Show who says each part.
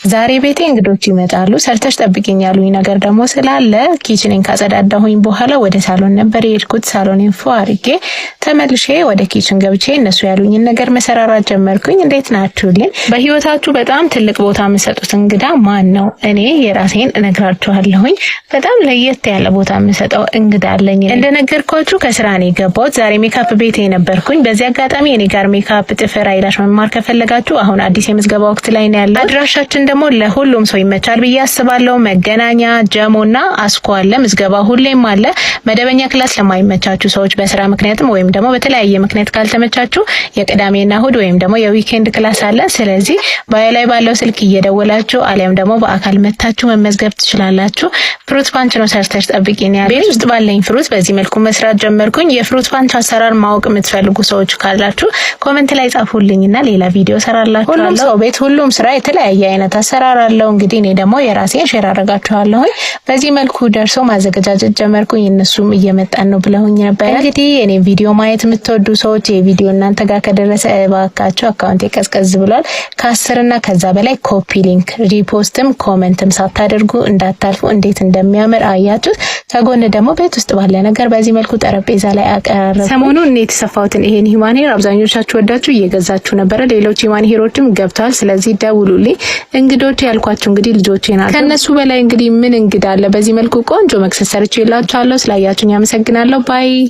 Speaker 1: ዛሬ ቤቴ እንግዶች ይመጣሉ፣ ሰርተሽ ጠብቂኝ ያሉኝ ነገር ደግሞ ስላለ kitchen ኔን ካጸዳዳሁኝ በኋላ ወደ ሳሎን ነበር የሄድኩት። ሳሎኔን ፎ አርጌ ተመልሼ ወደ kitchen ገብቼ እነሱ ያሉኝን ነገር መሰራራት ጀመርኩኝ። እንዴት ናችሁልኝ? በህይወታችሁ በጣም ትልቅ ቦታ የምሰጡት እንግዳ ማን ነው? እኔ የራሴን እነግራችኋለሁኝ። በጣም ለየት ያለ ቦታ የምሰጠው እንግዳ አለኝ። እንደነገርኳችሁ ከስራ ነው የገባሁት። ዛሬ ሜካፕ ቤቴ ነበርኩኝ። በዚህ አጋጣሚ እኔ ጋር ሜካፕ፣ ጥፍር፣ eyelash መማር ከፈለጋችሁ አሁን አዲስ የምዝገባ ወቅት ላይ ነው ያለው። አድራሻችን ደግሞ ለሁሉም ሰው ይመቻል ብዬ አስባለሁ። መገናኛ፣ ጀሞና አስኮ አለ። ምዝገባ ሁሌም አለ። መደበኛ class ለማይመቻችሁ ሰዎች በስራ ምክንያትም ወይም ደግሞ በተለያየ ምክንያት ካልተመቻችሁ የቅዳሜና እሁድ ወይም ደግሞ የ weekend class አለ። ስለዚህ bio ላይ ባለው ስልክ እየደወላችሁ አሊያም ደግሞ በአካል መታችሁ መመዝገብ ትችላላችሁ። Fruit punch ነው ሰርተሽ ጠብቂኝ ያለ። ቤት ውስጥ ባለኝ fruit በዚህ መልኩ መስራት ጀመርኩኝ። የ fruit punch አሰራር ማወቅ የምትፈልጉ ሰዎች ካላችሁ comment ላይ ጻፉልኝና ሌላ ቪዲዮ ሰራላችኋለሁ። ሁሉም ሰው ቤት ሁሉም ስራ የተለያየ አይነት አሰራር አለው። እንግዲህ እኔ ደግሞ የራሴን share አደርጋችኋለሁኝ። በዚህ መልኩ ደርሶ ማዘገጃጀት ጀመርኩኝ። እነሱም እየመጣን ነው ብለውኝ ነበረ። እንግዲህ እኔ ቪዲዮ ማየት የምትወዱ ሰዎች የቪዲዮ እናንተ ጋር ከደረሰ እባካችሁ account ኤ ቀዝቀዝ ብሏል። ከ10ና ከዛ በላይ copy link፣ repost ም comment ም ሳታደርጉ እንዳታልፉ። እንዴት እንደሚያምር አያችሁት። ከጎን ደግሞ ቤት ውስጥ ባለ ነገር በዚህ መልኩ ጠረጴዛ ላይ አቀራረብ። ሰሞኑን እኔ የተሰፋሁትን ይሄን human hair አብዛኞቻችሁ ወዳችሁ እየገዛችሁ ነበረ። ሌሎች human hair ኦችም ገብተዋል። ስለዚህ ደውሉልኝ። እንግዶች ያልኳችሁ እንግዲህ ልጆቼ ናቸው። ከነሱ በላይ እንግዲህ ምን እንግዳ አለ? በዚህ መልኩ ቆንጆ መክሰስ ሰርቼላችኋለሁ። ስላያችሁኝ አመሰግናለሁ። Bye.